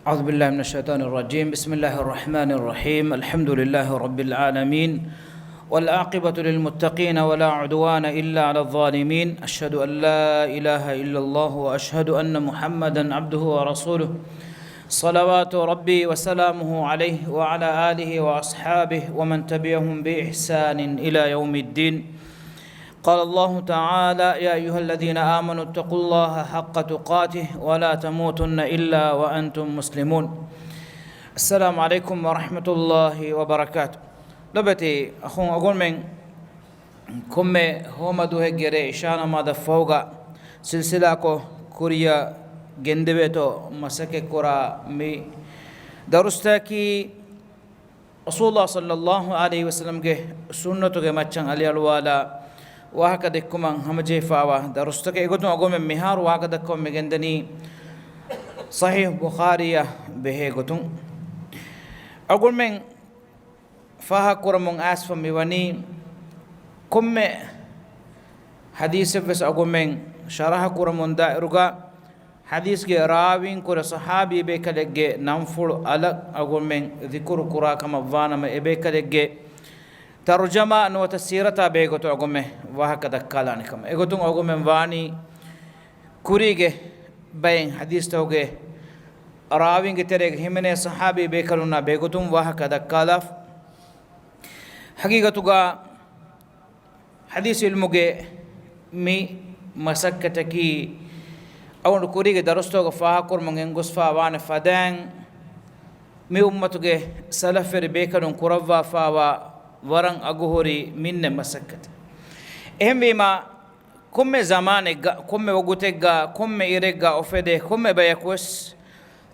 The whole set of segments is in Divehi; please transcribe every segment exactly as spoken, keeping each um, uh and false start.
أعوذ بالله من الشيطان الرجيم. بسم الله الرحمن الرحيم. الحمد لله رب العالمين. والعاقبة للمتقين ولا عدوان إلا على الظالمين. أشهد أن لا إله إلا الله وأشهد أن محمدا عبده ورسوله. صلوات ربي وسلامه عليه وعلى آله وأصحابه ومن تبعهم بإحسان إلى يوم الدين. قال الله تعالى: يا أيها الذين آمنوا اتقوا الله حق تقاته ولا تموتن إلا وأنتم مسلمون. السلام عليكم ورحمة الله وبركاته. ލޮބުވެތި އަޚުން އަޅުގަނޑުމެން ކޮންމެ ހޯމަ ދުވަހެއްގެ ރޭ އިޝާ ނަމާދަށް ފަހުގަ ސިލްސިލާކޮށް ކުރިއަށް ގެންދެވޭތޯ މަސައްކަތްކުރާ މި ދަރުސްތަކީ، ރަސޫލާ ޞައްލައްލާހު ޢަލައިހި ވަސައްލަމްގެ ސުންނަތުގެ މައްޗަށް އަލިއަޅުވާލާ ވާހަކަ ދެއްކުމަށް ހަމަޖެހިފާވާ ދަރުސްތަކެއް. އެގޮތުން އަޅުގަނޑުމެން މިހާރު ވާހަކަ ދައްކަމުން މިގެންދަނީ ޞަޙީޙު ބުޚާރީއާ ބެހޭ ގޮތުން. އަޅުގަނޑުމެން ފާހަގަކުރަމުން އައިސްފަ މިވަނީ ކޮންމެ ޙަދީޘެއްވެސް އަޅުގަނޑުމެން ޝަރަޙަ ކުރަމުން ދާއިރުގަ ޙަދީޘްގެ ރާވީން ކުރެ ޞަޙާބީ ބޭކަލެއްގެ ނަންފުޅު އަލަށް އަޅުގަނޑުމެން ޛިކުރު ކުރާ ކަމަށް ވާނަމަ، އެ ބޭކަލެއްގެ ތަރުޖަމާ ނުވަތަ ސީރަތާ ބެހޭގޮތުން އަޅުގަނޑުމެން ވާހަކަ ދައްކާލާނެ ކަމަށް. އެގޮތުން އަޅުގަނޑުމެން ވާނީ ކުރީގެ ބައެއް ޙަދީޘްތަކުގެ ރާވީންގެ ތެރޭގަ ހިމެނޭ ޞަޙާބީ ބޭކަލުންނާ ބެހޭގޮތުން ވާހަކަ ދައްކާލާފަ. ޙަޤީޤަތުގަ ޙަދީޘް ޢިލްމުގެ މި މަސައްކަތަކީ އަޅުގަނޑު ކުރީގެ ދަރުސްތަކުގަ ފާހަގަކުރަމުން ގެންގޮސްފާ ވާނެ ފަދައިން، މި އުއްމަތުގެ ސަލަފްވެރި ބޭކަލުން ކުރައްވާފާވާ ވަރަށް އަގުހުރި މިންނެ މަސައްކަތެއް. އެހެންވީމާ، ކޮންމެ ޒަމާނެއްގަ، ކޮންމެ ވަގުތެއްގަ، ކޮންމެ އިރެއްގަ އުފެދޭ ކޮންމެ ބަޔަކުވެސް،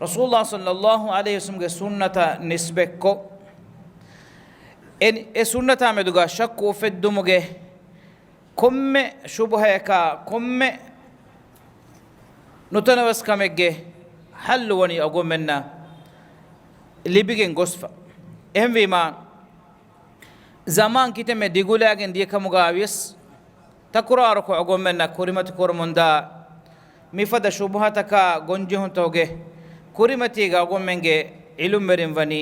ރަސޫލާ ޞައްލައްލާހު ޢަލައިހި ވަސައްލަމްގެ ސުންނަތަށް ނިސްބަތްކޮށް، އެ، އެ ސުންނަތާ މެދުގަ ޝައްކު އުފެއްދުމުގެ ކޮންމެ ޝުބުހަޔަކާ، ކޮންމެ ނުތަނަވަސްކަމެއްގެ ޙައްލު ވަނީ އަޅުގަނޑުމެންނަށް ލިބިގެން ގޮސްފަ. އެހެންވީމާ، ޒަމާން ކިތަންމެ ދިގުލާގެން ދިޔަކަމުގައިވިޔަސް، ތަކުރާރުކޮށް އަޅުގަނޑުމެންނަށް ކުރިމަތިކުރަމުންދާ މިފަދަ ޝުބުހަތަކާ ގޮންޖެހުންތަކުގެ ކުރިމަތީގަ އަޅުގަނޑުމެންގެ ޢިލްމުވެރިން ވަނީ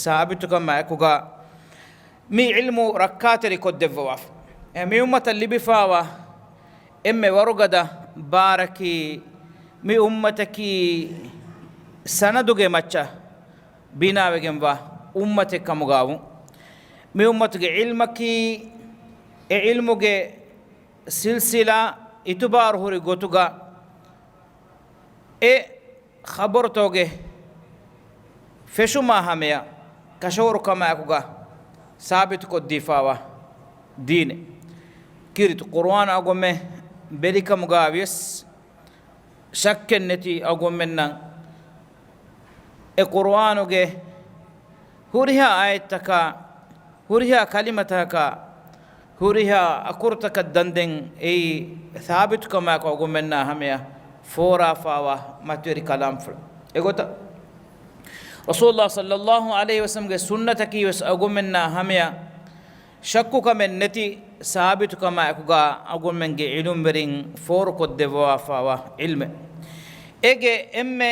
ސާބިތުކަމާއެކުގަ، މި ޢިލްމު ރައްކާތެރިކޮށްދެއްވަވާފަ. އެ މި އުއްމަތަށް ލިބިފާވާ އެންމެ ވަރުގަދަ ބާރަކީ، މި އުއްމަތަކީ ސަނަދުގެ މައްޗަށް ބިނާވެގެންވާ އުއްމަތެއް ކަމުގައިވުން. މި އުއްމަތުގެ ޢިލްމަކީ، އެ ޢިލްމުގެ ސިލްސިލާ އިތުބާރު ހުރި ގޮތުގަ، އެ ޚަބަރުތަކުގެ ފެށުމާ ހަމަޔަށް ކަށަވަރުކަމާއެކުގަ ސާބިތުކޮށްދީފާވާ ދީނެއް. ކީރިތި ޤުރުއާން އަޅުގަނޑުމެން ބެލިކަމުގައިވިޔަސް، ޝައްކެއް ނެތި އަޅުގަނޑުމެންނަށް އެ ޤުރުއާނުގެ ހުރިހާ އާޔަތްތަކާ، ހުރިހާ ކަލިމަތަކާ، ހުރިހާ އަކުރުތަކަށް ދަންދެން އެއީ ސާބިތުކަމާއެކު އަޅުގަނޑުމެންނާ ހަމަޔަށް ފޯރާފާވާ މަތިވެރި ކަލާމްފުޅެއް. އެގޮތަށް ރަސޫލުﷲ ޞައްލައްލާހު ޢަލައިހި ވަސައްލަމްގެ ސުންނަތަކީ ވެސް އަޅުގަނޑުމެންނާ ހަމަޔަށް ޝައްކުކަމެއް ނެތި ސާބިތުކަމާއެކުގަ އަޅުގަނޑުމެންގެ ޢިލްމުވެރިން ފޯރުކޮށްދެއްވާފާވާ ޢިލްމެއް. އޭގެ އެންމެ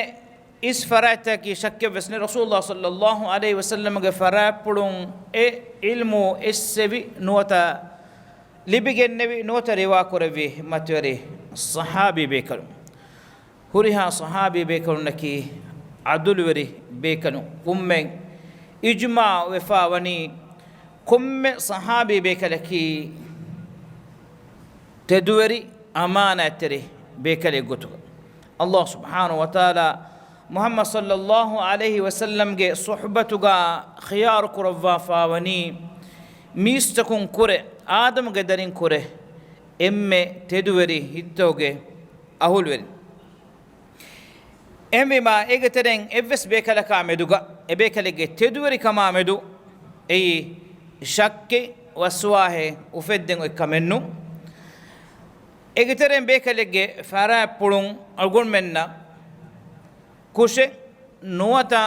އިސް ފަރާތްތަކަކީ ޝައްކެއްވެސް ނެތް. ރަސޫލުﷲ ޞައްލައްލާހު ޢަލައިހި ވަސައްލަމްގެ ފަރާތްޕުޅުން އެ ޢިލްމު އެއްސެވި ނުވަތަ ލިބިގެންނެވި ނުވަތަ ރިވާކުރެއްވި މަތިވެރި ޞަޙާބީ ބޭކަލުން. ހުރިހާ ޞަޙާބީ ބޭކަލުންނަކީ ޢަދުލުވެރި ބޭކަލުން. އުއްމަތް އިޖްމާޢު ވެފާވަނީ ކޮންމެ ޞަޙާބީ ބޭކަލަކީ ތެދުވެރި އަމާނާތްތެރި ބޭކަލެއް ގޮތުގަ. ﷲ ސުބްޙާނަހޫ ވަތަޢާލާ މުޙައްމަދު ޞައްލައްލާހު ޢަލައިހި ވަސައްލަމްގެ ޞުޙްބަތުގަ ޚިޔާރު ކުރައްވާފާވަނީ މީސްތަކުން ކުރެ، އާދަމުގެ ދަރިން ކުރެ، އެންމެ ތެދުވެރި ހިތްތަކުގެ އަހުލުވެރިން. އެހެންވީމާ، އޭގެ ތެރެއިން އެއްވެސް ބޭކަލަކާ މެދުގަ، އެ ބޭކަލެއްގެ ތެދުވެރިކަމާ މެދު އެއީ ޝައްކެއް ވަސްވާހެއް އުފެއްދެން އޮތް ކަމެއް ނޫން. އޭގެ ތެރެއިން ބޭކަލެއްގެ ފަރާތްޕުޅުން އަޅުގަނޑުމެންނަށް ކުށެއް ނުވަތަ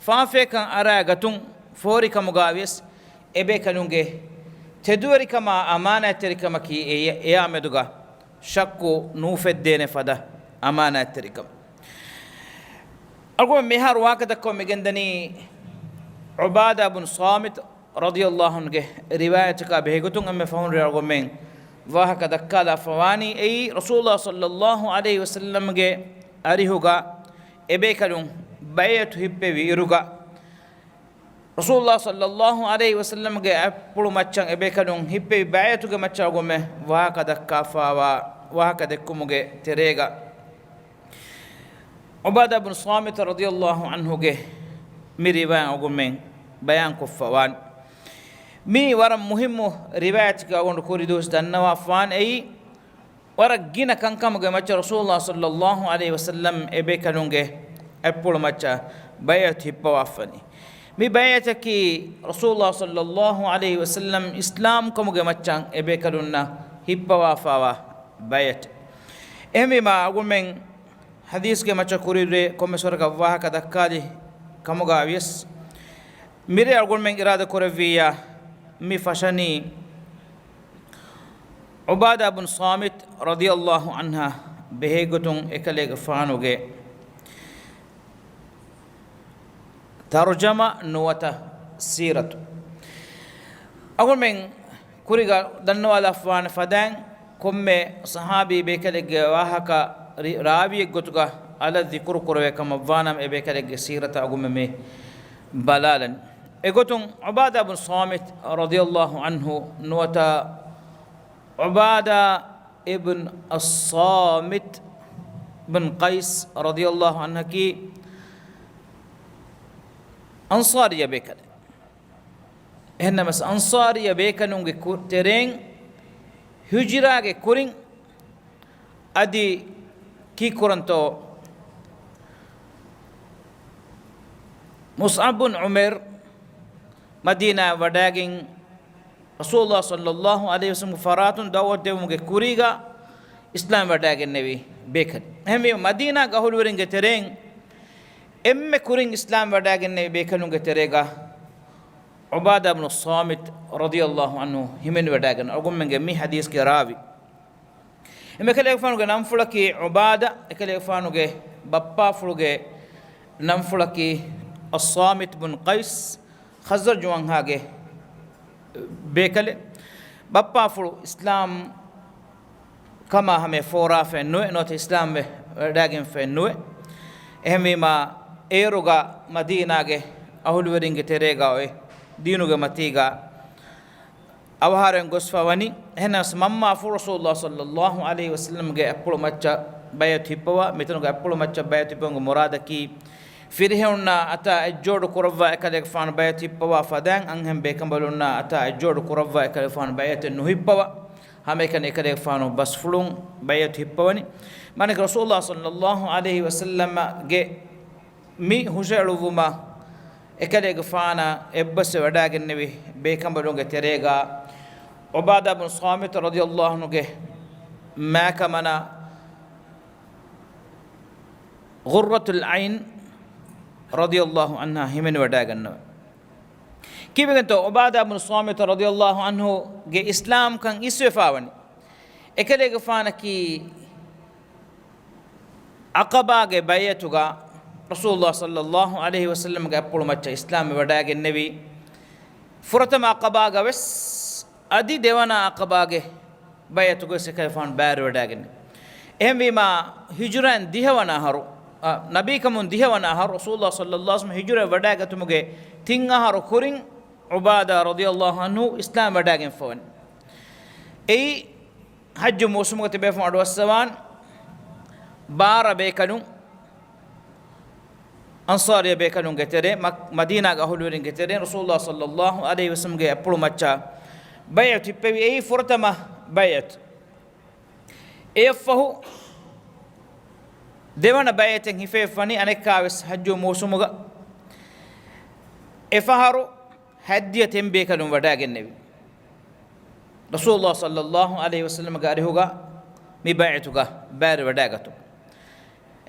ފާފަޔަކަށް އަރާގަތުން ފޯރިކަމުގައިވިޔަސް، އެބޭކަލުންގެ ތެދުވެރިކަމާ އަމާނާތްތެރިކަމަކީ އެ-، އެއާ މެދުގަ ޝައްކު ނުއުފެއްދޭނެ ފަދަ އަމާނާތްތެރިކަން. އަޅުގަނޑު މިހާރު ވާހަކަ ދައްކަވަން މިގެންދަނީ ޢުބާދާ ބުން ޞާމިތު ރަޟިޔަﷲ ޢަންހުގެ ރިވާޔަތަކާ ބެހޭގޮތުން. އެންމެ ފަހުން އަޅުގަނޑުމެން ވާހަކަ ދައްކާލާފަވާނީ އެއީ ރަސޫލާ ޞައްލައްލާހު ޢަލައިހި ވަސައްލަމްގެ އަރިހުގަ އެބޭކަލުން ބައިޢަތު ހިއްޕެވި އިރުގަ، ރަސޫލާ ޞައްލައްލާހު ޢަލައިހި ވަސައްލަމްގެ އަތްޕުޅު މައްޗަށް އެބޭކަލުން ހިއްޕެވި ބައިޢަތުގެ މައްޗަށް އަޅުގަނޑުމެން ވާހަކަ ދައްކާފަވާ ވާހަކަ ދެއްކުމުގެ ތެރޭގަ، ޢުބާދާ ބުން ޞާމިތު ރަޟިޔަﷲ ޢަންހުގެ މި ރިވާޔަތް އަޅުގަނޑުމެން ބަޔާންކޮށްފަވާނެ. މީ ވަރަށް މުހިއްމު ރިވާޔަތެއް. އަޅުގަނޑު ކުރިދުވަސް ދަންނަވާފަވާނެ އެއީ، ވަރަށް ގިނަ ކަންކަމުގެ މައްޗަށް ރަސޫލާ ޞައްލައްލާހު ޢަލައިހި ވަސައްލަމް އެބޭކަލުންގެ އަތްޕުޅު މައްޗަށް ބައިޢަތު ހިއްޕަވާފަނީ. މި ބައިޢަތަކީ ރަސޫލާ ޞައްލައްލާހު ޢަލައިހި ވަސައްލަމް އިސްލާމްކަމުގެ މައްޗަށް އެބޭކަލުންނަށް ހިއްޕަވާފަވާ ބައިޢަތެއް. އެހެންވީމާ، އަޅުގަނޑުމެން ޙަދީޘްގެ މައްޗަށް ކުރިއެރު ކޮންމެސް ވަރަކަށް ވާހަކަ ދައްކާލި ކަމުގަ ވިޔަސް، މިރޭ އަޅުގަނޑުމެން އިރާދަ ކުރެއްވިއްޔާ، މި ފަށަނީ ޢުބާދާ ބުން ޞާމިތު ރަޟިޔަﷲ ޢަންހާ ބެހޭގޮތުން އެކަލޭގެފާނުގެ ތަރުޖަމާ ނުވަތަ ސީރަތު. އަޅުގަނޑުމެން ކުރީގަ ދަންނަވާލާފަވާނެ ފަދައިން، ކޮންމެ ޞަޙާބީ ބޭކަލެއްގެ ވާހަކަ ރި-، ރާވީއެއް ގޮތުގަ އަލަށް ޛިކުރު ކުރެވޭ ކަމަށްވާނަމަ، އެ ބޭކަލެއްގެ ސީރަތަށް އަޅުގަނޑުމެން މި ބަލާލަން. އެގޮތުން ޢުބާދާ ބުން ޞާމިތު ރަޟިޔަﷲ ޢަންހު ނުވަތަ ޢުބާދާ އިބްން އައްޞާމިތު ބިން ޤައިސް ރަޟިޔަﷲ ޢަންހަކީ އަންޞާރިއްޔަ ބޭކަލެއް. އެހެންނަމަސް، އަންޞާރިއްޔަ ބޭކަލުންގެ ކު-، ތެރެއިން ހިޖުރާގެ ކުރިން އަދި ކީއްކުރަންތޯ، މުޞްޢަބު ބުން ޢުމައިރު މަދީނާ ވަޑައިގެން، ރަސޫލުﷲ ޞައްލައްލާހު ޢަލައިހި ވަސައްލަމްގެ ފަރާތުން ދަޢުވަތު ދެވުމުގެ ކުރީގަ އިސްލާމް ވަޑައިގެންނެވި ބޭކަލެއް. އެހެންވީމަ، މަދީނާގެ އަހުލުވެރިންގެ ތެރެއިން އެންމެ ކުރިން އިސްލާމް ވަޑައިގެންނެވި ބޭކަލުންގެ ތެރޭގަ ޢުބާދާ ބުނު ޞާމިތު ރަޟިޔަﷲ ޢަންހު ހިމެނިވަޑައިގެން، އަޅުގަނޑުމެންގެ މި ޙަދީޘްގެ ރާވީ. އެކަލޭގެފާނުގެ ނަންފުޅަކީ ޢުބާދާ. އެކަލޭގެފާނުގެ ބައްޕާފުޅުގެ ނަންފުޅަކީ އައްޞާމިތު ބުން ޤައިސް، ޚަޒްރަޖު ވަންހާގެ ބޭކަލެއް. ބައްޕާފުޅު އިސްލާމް ކަމާ ހަމަޔަށް ފޯރާފައެއް ނުވެ، ނުވަތަ އިސްލާމްވެ ވަޑައިގެންފައެއް ނުވެ. އެހެންވީމާ، އޭރުގަ މަދީނާގެ އަހުލުވެރިންގެ ތެރޭގަ އޮތް ދީނުގެ މަތީގަ އަވަހާރަވެން ގޮސްފަ ވަނީ. އެހެނަސް މަންމާފުޅު ރަސޫލުﷲ ޞައްލައްލާހު ޢަލައިހި ވަސައްލަމްގެ އަތްޕުޅު މައްޗަށް ބައިޢަތު ހިއްޕަވާ، މިތަނުގެ އަތްޕުޅު މައްޗަށް ބައިޢަތު ހިއްޕެވުމުގެ މުރާދަކީ، ފިރިހެނުންނާ އަތާ އެއްޖޯޑު ކުރައްވާ އެކަލޭގެފާނު ބައިޢަތު ހިއްޕަވާ ފަދައިން، އަންހެން ބޭކަނބަލުންނާ އަތާ އެއްޖޯޑު ކުރައްވާ އެކަލޭގެފާނު ބައިޢަތެއް ނުހިއްޕަވާ، ހަމައެކަނި އެކަލޭގެފާނު ބަސްފުޅުން ބައިޢަތު ހިއްޕަވަނީ. މާނައަކީ ރަސޫލުﷲ ޞައްލައްލާހު ޢަލައިހި ވަސައްލަމްގެ މި ހުށައެޅުއްވުމަށް އެކަލޭގެފާނާ އެއްބަސްވެ ވަޑައިގެންނެވި ބޭކަނބަލުންގެ ތެރޭގަ ޢުބާދާ ބުނު ޞާމިތު ރަޟިޔަﷲ ޢަންހުގެ މާކަމަނާ ޤުއްރަތުލް ޢައިން ރަޟިޔަﷲ ޢަންހާ ހިމެނިވަޑައިގަންނަވަ. ކީއްވެގެންތޯ، ޢުބާދާ ބުނު ޞާމިތު ރަޟިޔަﷲ ޢަންހުގެ އިސްލާމްކަން އިސްވެފާވަނީ؟ އެކަލޭގެފާނަކީ ޢަޤަބާގެ ބައިޢަތުގަ ރަސޫލުﷲ ޞައްލައްލާހު ޢަލައިހި ވަސައްލަމްގެ އަތްޕުޅު މައްޗަށް އިސްލާމްވެ ވަޑައިގެންނެވި ފުރަތަމަ ޢަޤަބާގަ ވެސް، އަދި ދެވަނަ ޢަޤަބާގެ ބައިޢަތުގަ ވެސް އެކަލޭގެފާނު ބައިވެރިވަޑައިގެންނެވި. އެހެންވީމާ، ހިޖުރައިން ދިހަވަނަ އަހަރު، އަ، ނަބީކަމުން ދިހަވަނަ އަހަރު، ރަސޫލުﷲ ޞައްލައްލާހު ޢަލައިހި ވަސައްލަމް ހިޖުރައަށް ވަޑައިގަތުމުގެ ތިން އަހަރު ކުރިން ޢުބާދާ ރަޟިޔަﷲ ޢަންހު އިސްލާމް ވަޑައިގެންފަވަނީ. އެއީ ޙައްޖު މޫސުމުގަ ތިބޭފުޅުން އަޑުއައްސަވާން ބާރަ ބޭކަލުން، އަންޞާރިއްޔަ ބޭކަލުންގެ ތެރޭ، މަ-، މަދީނާގެ އަހުލުވެރިންގެ ތެރޭ، ރަސޫލުﷲ ޞައްލައްލާހު ޢަލައިހި ވަސައްލަމްގެ އަތްޕުޅު މައްޗަށް ބައިޢަތު ހިއްޕެވި. އެއީ ފުރަތަމަ ބައިޢަތު. އެއަށްފަހު ދެވަނަ ބައިޢަތެއް ހިފެވިފަނީ، އަނެއްކާވެސް ޙައްޖު މޫސުމުގަ އެފަހަރު ހަތްދިހަ ތިން ބޭކަލުން ވަޑައިގެންނެވި. ރަސޫލުﷲ ޞައްލައްލާހު ޢަލައިހި ވަސައްލަމްގެ އަރިހުގަ މި ބައިޢަތުގަ ބައިވެރިވަޑައިގަތުން.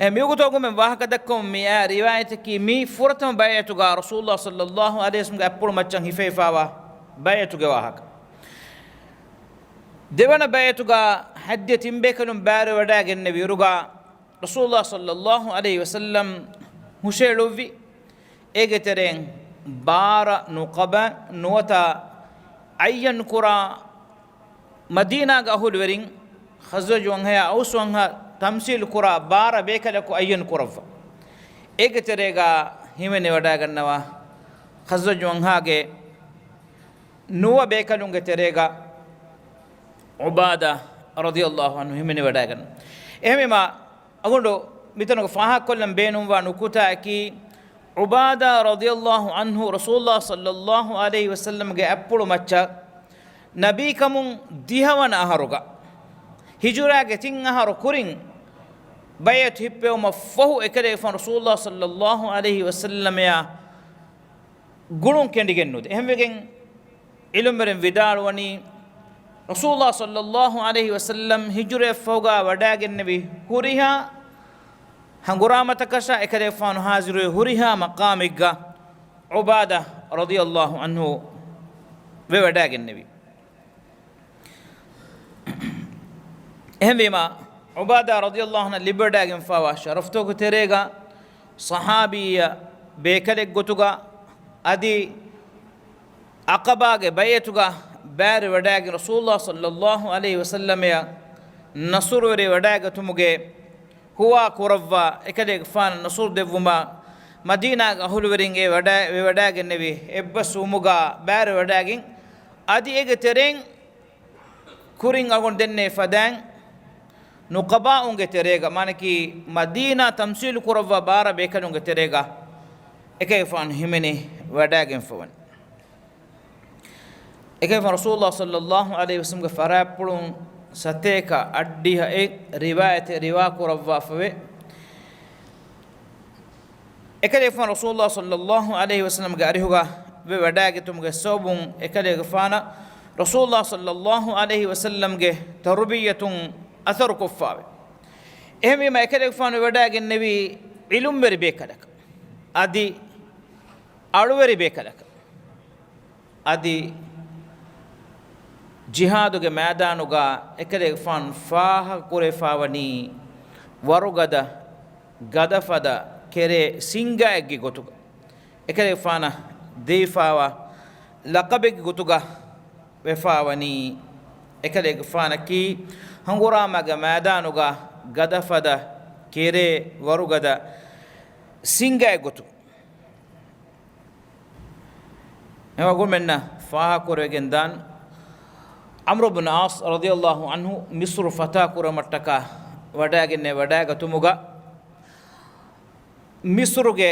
އެ މިވަގުތު އަޅުގަނޑުމެން ވާހަކަ ދައްކަމުން މިއާ ރިވާޔަތަކީ މީ ފުރަތަމަ ބައިޢަތުގަ ރަސޫލުﷲ ޞައްލައްލާހު ޢަލައިހި ވަސައްލަމްގެ އަތްޕުޅު މައްޗަށް ހިފެވިފަވާ ބައިޢަތުގެ ވާހަކަ. ދެވަނަ ބައިޢަތުގަ ހަތްދިހަ ތިން ބޭކަލުން ބައިވެރިވަޑައިގެންނެވި އިރުގަ، ރަސޫލުﷲ ޞައްލައްލާހު ޢަލައިހި ވަސައްލަމް ހުށައެޅުއްވި. އޭގެ ތެރެއިން ބާރަ ނުޤަބާ ނުވަތަ އައްޔަން ކުރާ މަދީނާގެ އަހުލުވެރިން، ޚަޒްރަޖު ވަންހަޔާ އައުސް ވަންހަ ތަމްސީލު ކުރާ ބާރަ ބޭކަލަކު އައްޔަން ކުރައްވާ. އޭގެ ތެރޭގަ ހިމެނިވަޑައިގަންނަވާ ޚަޒްރަޖު ވަންހާގެ ނުވަ ބޭކަލުންގެ ތެރޭގަ ޢުބާދާ ރަޟިޔަﷲ ޢަންހު ހިމެނިވަޑައިގަންނަވާ. އެހެންވީމާ، އަގުނޑު މިތަނުގަ ފާހަގަކޮށްލަން ބޭނުންވާ ނުކުތާއަކީ، ޢުބާދާ ރަޟިޔަﷲ ޢަންހު ރަސޫލުﷲ ޞައްލަﷲ ޢަލައިހި ވަސައްލަމްގެ އަތްޕުޅު މައްޗަށް ނަބީކަމުން ދިހަވަނަ އަހަރުގަ، ހިޖުރާގެ ތިން އަހަރު ކުރިން ބައިޢަތު ހިއްޕެވުމަށް ފަހު އެކަލޭގެފާނު ރަސޫލުﷲ ޞައްލަﷲ ޢަލައިހި ވަސައްލަމައާ ގުޅުން ކެނޑިގެން ނުދޭ. އެހެންވެގެން ޢިލްމުވެރިން ވިދާޅުވަނީ، ރަސޫލުﷲ ޞައްލަﷲ ޢަލައިހި ވަސައްލަމް ހިޖުރައަށްފަހުގަ ވަޑައިގެންނެވި ހުރިހާ ހަނގުރާމަތަކަށާ އެކަލޭގެފާނު ޙާޟިރުވި ހުރިހާ މަޤާމެއްގަ ޢުބާދާ ރަޟިޔަﷲ ޢަންހު ވެވަޑައިގެންނެވި. އެހެންވީމާ، ޢުބާދާ ރަޟިޔަﷲ ޢަންހަށް ލިބިވަޑައިގެންފާވާ ޝަރަފްތަކުގެ ތެރޭގަ ޞަޙާބީ ބޭކަލެއް ގޮތުގަ އަދި ޢަޤަބާގެ ބައިޢަތުގަ ބައިވެރިވަޑައިގެން ރަސޫލުﷲ ޞައްލަﷲ ޢަލައިހި ވަސައްލަމައަށް ނަޞްރުވެރިވެވަޑައިގަތުމުގެ ހުވާ ކުރައްވާ، އެކަލޭގެފާނަށް ނަޞްރު ދެއްވުމަށް މަދީނާގެ އަހުލުވެރިން އެ ވަޑައި-، ވެވަޑައިގެންނެވި އެއްބަސްވުމުގަ ބައިވެރިވަޑައިގެން، އަދި އޭގެ ތެރެއިން ކުރިން އަގުން ދެންނެވި ފަދައިން ނުޤަބާއުންގެ ތެރޭގަ، މާނަކީ މަދީނާ ތަމްސީލު ކުރައްވާ ބާރަ ބޭކަލުންގެ ތެރޭގަ އެކަލޭގެފާނު ހިމެނި ވަޑައިގެންފަވަން. އެކަލޭގެފާނު ރަސޫލުﷲ ޞައްލަﷲ ޢަލައިހި ވަސައްލަމްގެ ފަރާތްޕުޅުން ސަތޭކަ އަށްޑިހައެއް ރިވާޔަތެއް ރިވާ ކުރައްވާފަވޭ. އެކަލޭގެފާނު ރަސޫލުﷲ ޞައްލަﷲ ޢަލައިހި ވަސައްލަމްގެ އަރިހުގަ ވެވަޑައިގަތުމުގެ ސަބަބުން އެކަލޭގެފާނަށް ރަސޫލުﷲ ޞައްލަﷲ ޢަލައިހި ވަސައްލަމްގެ ތަރުބިއްޔަތުން އަސަރުކޮށްފާވޭ. އެހެންވީމަ އެކަލޭގެފާނު ވެވަޑައިގެންނެވީ ޢިލްމުވެރި ބޭކަލަކަށް، އަދި އަޅުވެރި ބޭކަލަކަށް، އަދި ޖިހާދުގެ މައިދާނުގަ އެކަލޭގެފާނު ފާހަގަކުރެވިފާވަނީ ވަރުގަދަ، ގަދަފަދަ، ކެރޭ ސިންގާއެއްގެ ގޮތުގަ. އެކަލޭގެފާނަށް ދެވިފާވާ ލަޤަބެއްގެ ގޮތުގަ ވެފާވަނީ، އެކަލޭގެފާނަކީ ހަނގުރާމާގެ މައިދާނުގަ ގަދަފަދަ، ކެރޭ، ވަރުގަދަ، ސިންގާއެއް ގޮތުގަ. އެމަގުމެންނަށް ފާހަގަކުރެވިގެންދާން، ޢަމްރު ބުން ޢާޞް ރަޟިޔަﷲ ޢަންހު މިޞްރު ފަތާކުރުމަށްޓަކާ ވަޑައިގެންނެވި ވަޑައިގަތުމުގަ، މިޞްރުގެ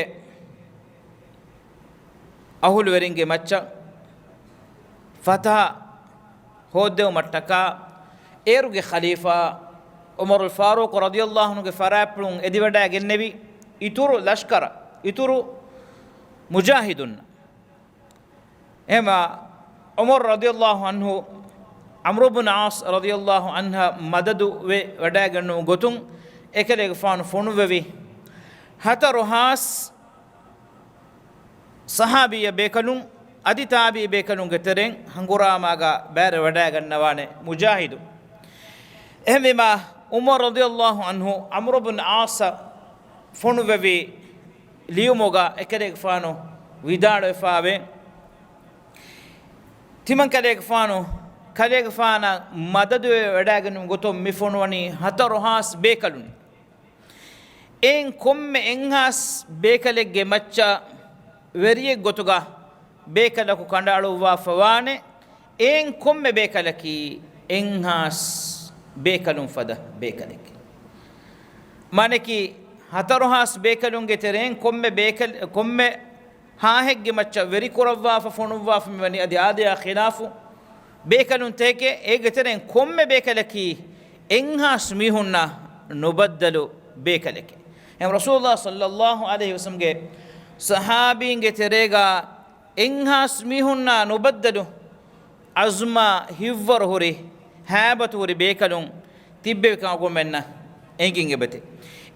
އަހުލުވެރިންގެ މައްޗަށް ފަތަހަ ހޯއްދެވުމަށްޓަކާ، އޭރުގެ ޚަލީފާ ޢުމަރުލް ފާރޫޤު ރަޟިޔަﷲ ޢަންހުގެ ފަރާތްޕުޅުން އެދިވަޑައިގެންނެވި އިތުރު ލަޝްކަރަށް، އިތުރު މުޖާހިދުންނަށް. އެހެމަ ޢުމަރު ރަޟިޔަﷲ ޢަންހު ޢަމްރު ބުން ޢާޞް ރަޟިޔަﷲ ޢަންހަށް މަދަދު ވެ ވަޑައިގަންނަވުމުގެ ގޮތުން އެކަލޭގެފާނު ފޮނުއްވެވި ހަތަރު ހާސް ޞަޙާބީ ބޭކަލުން އަދި ތާބިޢީ ބޭކަލުންގެ ތެރެއިން ހަނގުރާމާގަ ބައިވެރިވަޑައިގަންނަވާނެ މުޖާހިދު. އެހެންވީމާ، ޢުމަރު ރަޟިޔަﷲ ޢަންހު ޢަމްރު ބުން ޢާޞަށް ފޮނުއްވެވި ލިޔުމުގަ އެކަލޭގެފާނު ވިދާޅުވެފާވޭ، ތިމަން ކަލޭގެފާނު ކަލޭގެފާނަށް މަދަދުވެ ވަޑައިގެންނެވުމުގެ ގޮތުން މި ފޮނުވަނީ ހަތަރު ހާސް ބޭކަލުން. އެއިން ކޮންމެ އެއްހާސް ބޭކަލެއްގެ މައްޗަށް ވެރިއެއް ގޮތުގަ ބޭކަލަކު ކަނޑައަޅުއްވާފަވާނެ. އެއިން ކޮންމެ ބޭކަލަކީ އެއްހާސް ބޭކަލުން ފަދަ ބޭކަލެކޭ. މާނައަކީ، ހަތަރު ހާސް ބޭކަލުންގެ ތެރެއިން ކޮންމެ ބޭކަލް-، ކޮންމެ ހާހެއްގެ މައްޗަށް ވެރިކުރައްވާފަ ފޮނުއްވާފަ މިވަނީ އަދި އާދަޔާ ޚިލާފު ބޭކަލުންތަކެކޭ. އޭގެ ތެރެއިން ކޮންމެ ބޭކަލަކީ އެއްހާސް މީހުންނާ ނުބައްދަލު ބޭކަލެކޭ. އެހެން ރަސޫލުﷲ ޞައްލަﷲ ޢަލައިހި ވަސައްލަމްގެ ޞަޙާބީންގެ ތެރޭގަ އެއްހާސް މީހުންނާ ނުބައްދަލު އަޒުމާ ހިތްވަރު ހުރި، ހައިބަތު ހުރި ބޭކަލުން ތިއްބެވިކަމަށް އަޅުގަނޑުމެންނަށް އެނގިން އެބަތި.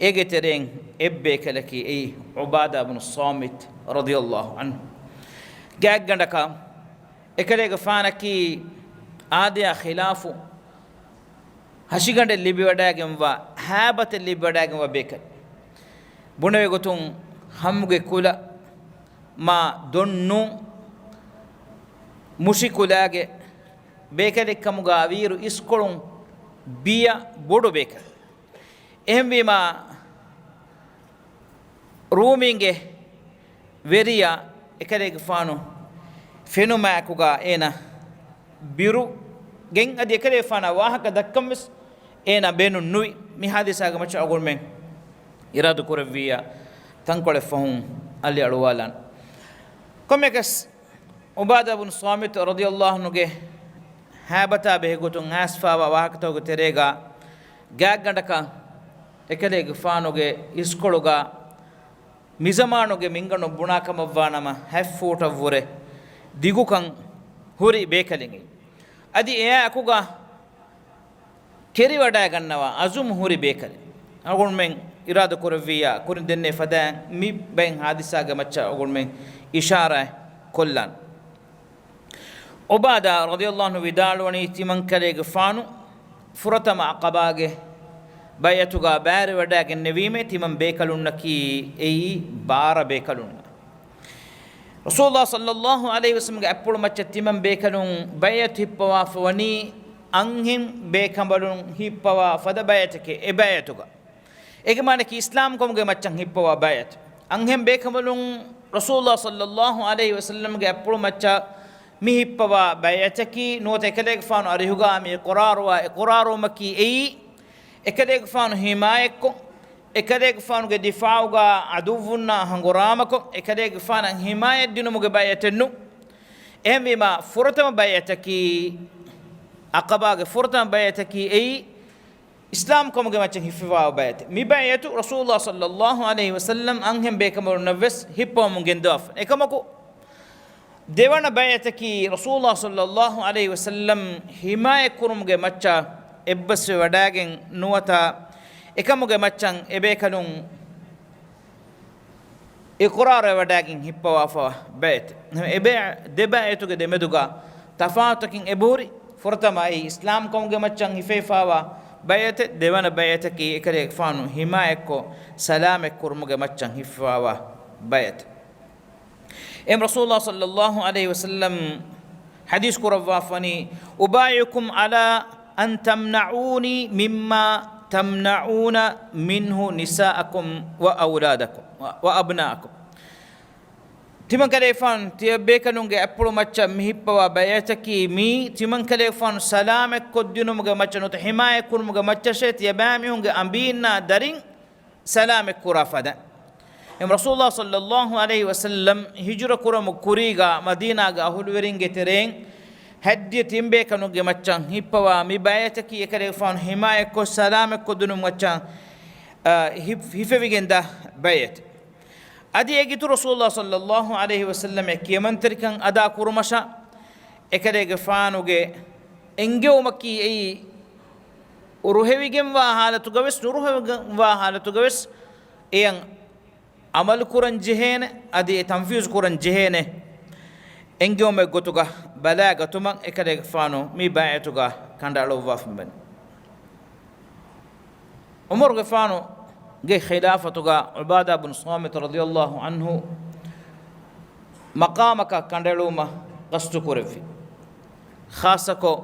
އޭގެ ތެރެއިން އެއްބޭކަލަކީ އެއީ ޢުބާދާ ބުނު ޞާމިތް ރަޟިޔަﷲ ޢަންހު. ގާތްގަނޑަކަށް އެކަލޭގެފާނަކީ އާދަޔާ ޚިލާފު ހަށިގަނޑެއް ލިބިވަޑައިގެންވާ، ހައިބަތެއް ލިބިވަޑައިގެންވާ ބޭކަލެއް. ބުނެވި ގޮތުން، ހަމުގެ ކުލަ މާ ދޮން ނޫން. މުށި ކުލާގެ ބޭކަލެއްކަމުގަ ވީއިރު އިސްކޮޅުން ބިޔަ ބޮޑު ބޭކަލެއް. އެހެންވީމާ، ރޫމީންގެ ވެރިޔާ އެކަލޭގެފާނު ފެނުމާއެކުގަ އޭނަ ބިރުގެން އަދި އެކަލޭގެފާނާ ވާހަކަ ދައްކަން ވެސް އޭނަ ބޭނުން ނުވި. މި ހާދިސާގެ މައްޗަށް އަޅުގަނޑުމެން އިރާދަ ކުރެއްވިއްޔާ ތަންކޮޅެއް ފަހުން އަލިއަޅުވާލާން. ކޮންމެއަކަސް، އުބާދާ ބުން ޞާމިތު ރަޟިޔަﷲ ޢަންހުގެ ހައިބަތާ ބެހޭގޮތުން އައިސްފާވާ ވާހަކަތަކުގެ ތެރޭގަ، ގާތްގަނޑަކަށް އެކަލޭގެފާނުގެ އިސްކޮޅުގަ މިޒަމާނުގެ މިންގަނޑު ބުނާކަމަށްވާނަމަ ހަތް ފޫޓަށްވުރެ ދިގުކަން ހުރި ބޭކަލެއް. އަދި އެއާއެކުގަ ކެރިވަޑައިގަންނަވާ އަޒުމް ހުރި ބޭކަލެއް. އަޅުގަނޑުމެން އިރާދަ ކުރެއްވިއްޔާ ކުރިން ދެންނެވި ފަދައިން މި ބައިން ހާދިސާގެ މައްޗަށް އަޅުގަނޑުމެން އިޝާރާތް ކޮށްލާން. އުބާދާ ރަޟިޔަﷲ ޢަންހު ވިދާޅުވަނީ، ތިމަންކަލޭގެފާނު ފުރަތަމަ ޢަޤަބާގެ ބައިޢަތުގަ ބައިވެރިވަޑައިގެންނެވީމޭ، ތިމަން ބޭކަލުންނަކީ އެއީ ބާރަ ބޭކަލުންނަށް. ރަސޫލުﷲ ޞައްލަﷲ ޢަލައިހި ވަސައްލަމްގެ އަތްޕުޅު މައްޗަށް ތިމަން ބޭކަލުން ބައިޢަތު ހިއްޕަވާފަ ވަނީ، އަންހެން ބޭކަނބަލުން ހިއްޕަވާ ފަދަ ބައިޢަތެކޭ އެ ބައިޢަތުގަ. އޭގެ މާނައަކީ އިސްލާމްކަމުގެ މައްޗަށް ހިއްޕަވާ ބައިޢަތު. އަންހެން ބޭކަނބަލުން ރަސޫލުﷲ ޞައްލަﷲ ޢަލައިހި ވަސައްލަމްގެ އަތްޕުޅު މައްޗަށް މި ހިއްޕަވާ ބައިޢަތަކީ، ނުވަތަ އެކަލޭގެފާނު އަރިހުގަ މި އިޤްރާރުވާ އިޤްރާރުވުމަކީ އެއީ، އެކަލޭގެފާނު ހިމާޔަތްކޮށް، އެކަލޭގެފާނުގެ ދިފާޢުގަ ޢަދުއްވުންނާ ހަނގުރާމަކޮށް، އެކަލޭގެފާނަށް ހިމާޔަތް ދިނުމުގެ ބައިޢަތެއްނު. އެހެންވީމާ، ފުރަތަމަ ބައިޢަތަކީ، ޢަޤަބާގެ ފުރަތަމަ ބައިޢަތަކީ އެއީ، އިސްލާމްކަމުގެ މައްޗަށް ހިއްޕަވާ ބައިޢަތެއް. މި ބައިޢަތު ރަސޫލުﷲ ޞައްލަﷲ ޢަލައިހި ވަސައްލަމް އަންހެން ބޭކަނބަލުންނަށްވެސް ހިއްޕަވަމުން ގެންދަވާފަ. އެކަމަކު، ދެވަނަ ބައިޢަތަކީ ރަސޫލުﷲ ޞައްލަﷲ ޢަލައިހި ވަސައްލަމް ހިމާޔަތްކުރުމުގެ މައްޗަށް އެއްބަސްވެވަޑައިގެން ނުވަތަ އެކަމުގެ މައްޗަށް އެބޭކަލުން އިޤްރާރުވެވަޑައިގެން ހިއްޕަވާފަ ބައިޢަތެއް. އެ ބައި-، ދެ ބައިޢަތުގެ ދެމެދުގަ ތަފާތުތަކެއް އެބަހުރި. ފުރަތަމަ އެއީ އިސްލާމްކަމުގެ މައްޗަށް ހިފެވިފައިވާ ބައިޢަތެއް، ދެވަނަ ބައިޢަތަކީ އެކަލޭގެފާނު ހިމާޔަތްކޮށް ސަލާމަތްކުރުމުގެ މައްޗަށް ހިފެވިފައިވާ ބައިޢަތެއް. އެހެން ރަސޫލުﷲ ޞައްލަﷲ ޢަލައިހި ވަސައްލަމް ޙަދީޘް ކުރައްވާފަވަނީ، "أبايعكم على أن تمنعوني مما تمنعون منه نساءكم وأولادكم وأبناءكم." ތިމަން ކަލޭފާން ތިޔަބޭކަލުންގެ އަތްޕުޅު މައްޗަށް މިހިއްޕަވާ ބައިޢަތަކީ މީ، ތިމަން ކަލޭފާނު ސަލާމަތްކޮށްދިނުމުގެ މައްޗަށް ނުވަތަ ޙިމާޔަތްކުރުމުގެ މައްޗަށޭ، ތިޔަބައިމީހުންގެ އަނބީންނާ ދަރިން ސަލާމަތްކުރާ ފަދަ. އެހެން ރަސޫލުﷲ ޞައްލަﷲ ޢަލައިހި ވަސައްލަމް ހިޖުރަ ކުރަމު ކުރީގާ މަދީނާގެ އަހުލުވެރިންގެ ތެރެއިން ހައްދިޔަ ތިން ބޭކަލުންގެ މައްޗަށް ހިއްޕަވާ މި ބައިޢަތަކީ އެކަލޭގެފާނު ޙިމާޔަތްކޮށް ސަލާމަތްކޮށްދިނުމުގެ މައްޗަށް، އަ، ހި-، ހިފެވިގެންދާ ބައިޢަތެއް. އަދި އޭގެއިތުރު ރަސޫލުﷲ ޞައްލަﷲ ޢަލައިހި ވަސައްލަމަށް ކިޔަމަންތެރިކަން އަދާ ކުރުމަށާ އެކަލޭގެފާނުގެ އެންގެވުމަކީ އެއީ ރުހެވިގެންވާ ޙާލަތުގަވެސް ނުރުހެވިގެންވާ ޙާލަތުގަވެސް އެޔަށް ޢަމަލުކުރަން ޖެހޭނެ، އަދި އެ ތަންފީޒު ކުރަން ޖެހޭނެ އެންގެވުމެއް ގޮތުގަ ބަލާގަތުމަށް އެކަލޭގެފާނު މި ބައިޢަތުގަ ކަނޑައަޅުއްވާފައިވަނީ. ޢުމަރުގެފާނުގެ ޚިލާފަތުގަ ޢުބާދާ ބުން ޞާމިތު ރަޟިޔަﷲ ޢަންހު މަޤާމަކަށް ކަނޑައެޅުމަށް ޤަޞްދުކުރެއްވި. ޚާއްޞަކޮށް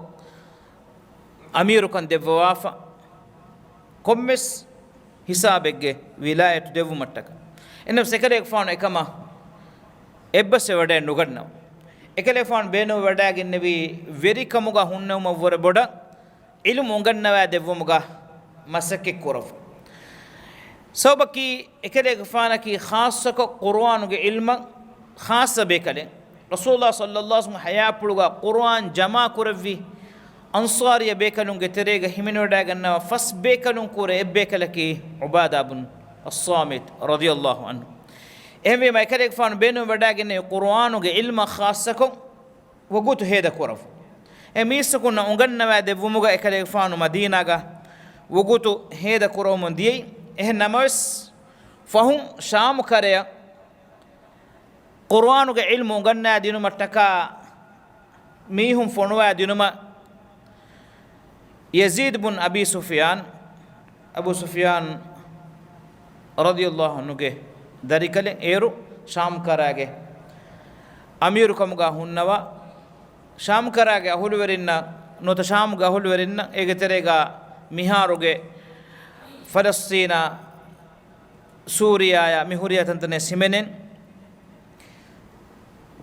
އަމީރުކަން ދެއްވަވާފަ، ކޮންމެސް ހިސާބެއްގެ ވިލާޔަތު ދެއްވުމަށްޓަކާ. އެންނަމަސް އެކަލޭގެފާނު އެކަމަށް އެއްބަސްވެވަޑައެއް ނުގަންނަވާ. އެކަލޭގެފާނު ބޭނުންވެވަޑައިގެންނެވީ ވެރިކަމުގަ ހުންނެވުމަށްވުރެ ބޮޑަށް ޢިލްމު އުނގަންނަވާ ދެއްވުމުގަ މަސައްކަތް ކުރައްވާ. ސަބަބަކީ، އެކަލޭގެފާނަކީ ޚާއްޞަކޮށް ޤުރުއާނުގެ ޢިލްމަށް ޚާއްޞަ ބޭކަލެއް. ރަސޫލުﷲ ޞައްލަﷲ ޢަލައިހި ވަސައްލަމް ޙަޔާތްޕުޅުގަ ޤުރުއާން ޖަމާ ކުރެއްވި އަންޞާރީ ބޭކަލުންގެ ތެރޭގަ ހިމެނިވަޑައިގަންނަވާ ފަސް ބޭކަލުން ކުރެ އެއްބޭކަލަކީ ޢުބާދާ ބުން އައްޞާމިތް ރަޟިޔަﷲ ޢަންހު. އެހެންވީމަ، އެކަލޭގެފާނު ބޭނުން ވެވަޑައިގެންނެވި ޤުރުއާނުގެ ޢިލްމަށް ޚާއްޞަކޮށް ވަގުތު ހޭދަކުރައްވާ. އެ މީސްތަކުންނަށް އުނގަންނަވާ ދެއްވުމުގަ އެކަލޭގެފާނު މަދީނާގަ ވަގުތު ހޭދަ ކުރައްވަމުން ދިޔައީ. އެހެން ނަމަވެސް، ފަހުން ޝާމު ކަރަޔަށް ޤުރުއާނުގެ ޢިލްމު އުނގަންނާ ދިނުމަށްޓަކާ މީހުން ފޮނުވާ ދިނުމަށް ޔަޒީދު ބުން އަބީ ސުފްޔާން، އަބޫ ސުފްޔާން ރަޟިޔަﷲ ޢަންހުގެ ދަރިކަލެއް އޭރު ޝާމްކަރާގެ އަމީރުކަމުގަ ހުންނަވާ، ޝާމްކަރާގެ އަހުލުވެރިންނަށް، ނުވަތަ ޝާމުގެ އަހުލުވެރިންނަށް އޭގެ ތެރޭގަ މިހާރުގެ ފަލަސްޠީނާ، ސޫރިޔާޔާ މި ހުރިހާ ތަންތަނެއް ހިމެނެން.